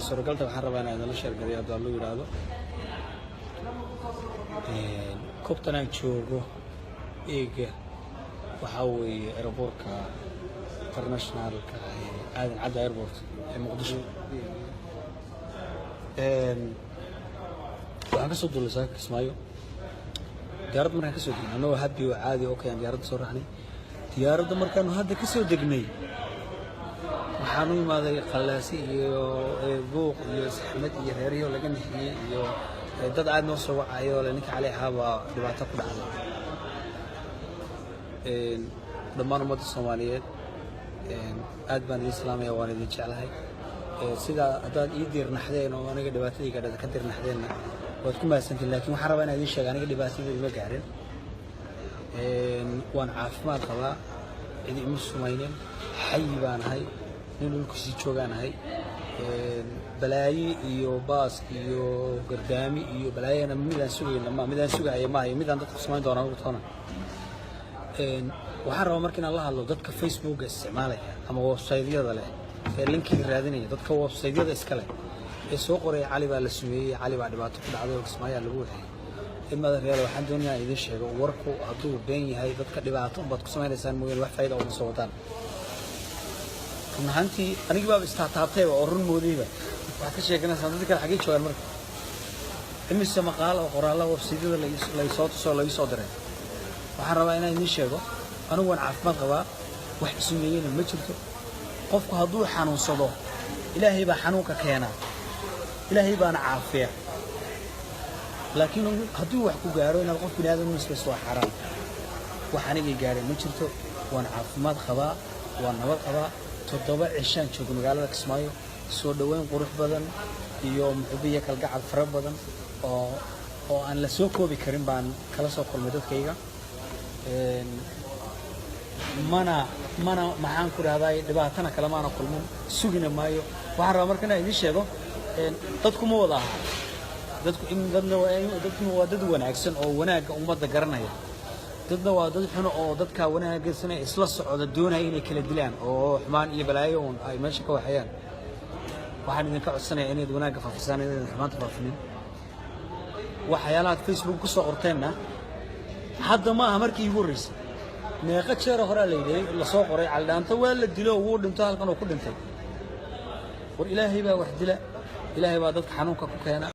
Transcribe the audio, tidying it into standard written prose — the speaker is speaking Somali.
Ay suuragalta waxaan rabaa inaan idinla share gareeyo, haddii loo yidhaahdo. Goobtan aan joogo eega waxaa weeye airportka internationalka ee Aadan Cadde Airport ee Muqdisho. Waxaan ka soo duulay saaka Kismaayo. Diyaaradda markaan ka soo degnay, annagoo happy oo caadi, okay, aan diyaaradda soo raacnay. Diyaaradda markaanu hadda ka soo degnay, waxaan u imaaday qallaasi iyo buuq iyo saxmad iyo reerihii oo laga nixiyey iyo dad aad noo soo wacayo le ninka Cali ahaa baa dhibaato ku dhacday. Dhammaan ummadda Soomaaliyeed aad baan idin salaamaya, waan idin jeclahay. Sidaa haddaad ii diirnaxdeen oo aniga dhibaatadii gaadhada ka diirnaxdeenna, waad ku mahadsantihin. Laakiin waxaan rabaa inaan idiin sheega, aniga dhibaatada ima gaarin. Waan caafimaad qabaa, cidi ima sumaynin, xayi baan ahay, nin dhulkiisii joogaan ahay. Balaayi iyo baas iyo gardaami iyo balaayana midaan sugayna ma midaan sugaya maayo, midaan dadku samayn doonaan ugu toona. Waxaan rabaa marka inaan la hadlo dadka Facebooka isticmaalaya ama website-yada leh ee linkiga raadinaya, dadka website-yada iska leh ee soo qoraya "Cali baa la sumeeyey, Cali baa dhibaato ku dhacday oo Kismaayaa lagu waxeeyey". Ilmaada real, waxaan doonayaa inaan idiin sheego, warku hadduu been yahay, dadka dhibaato unbaad ku samaynaysaan mooyaane, wax faa'iida uma soo wadaan. Run ahaantii anigii baaba istaataabtayba oo run moodayba. Waxaad ka sheekanaysaan dadka kale xaggee joogaan? Marka imise maqaal oo qoraalla website-yada laysoo tusoo laii soo diray. Waxaan rabaa inaan idiin sheego, anigu waan caafimaad qabaa, wax isumeeyena ma jirto. Qofku hadduu xanuunsado, Ilaahay baa xanuunka keenaa, Ilaahay baana caafiya. Laakiin hadduu wax ku gaaro, inaad qof bini aadam u nisbayso waa xaaraan. Wax anigay gaadhay ma jirto, waan caafimaad qabaa, waan nabad qabaa. 7 cishaan joogo magaalada Kismaayo. Soo dhoweyn qurux badan iyo muxubiya kalgacal fara badan oo aan la soo koobi karin baan kala soo kulmay dadkayga. Mana maxaan ku dhahday, dhibaatana kalemaana kulmin, sugina maayo. Waxaan rabaa marka inaan idiin sheego, dadku ma wada aha. Dadku in dadna waa dadna waa dad wanaagsan oo wanaagga ummadda garanaya, dadna waa dad xun oo dadka wanaagsan ee isla socda doonaya inay kala dilaan oo xumaan iyo balaayo uun ay meesha ka waxeeyaan. Waxaan idinka codsanayaa inayd wanaagga faafisaan, inaydan xumaanta faafinin. Waxyaalahaad Facebook ku soo qorteenna, hadda ma aha markii iigu horreysay. Meeqa jeero horaa la yidhi lasoo qoray "Cali Dhaanto waa la dilo, wuu dhinto, halkan uu ku dhintay"? War Ilaahay baa wax dila, Ilaahay baa dadka xanuunka ku keena.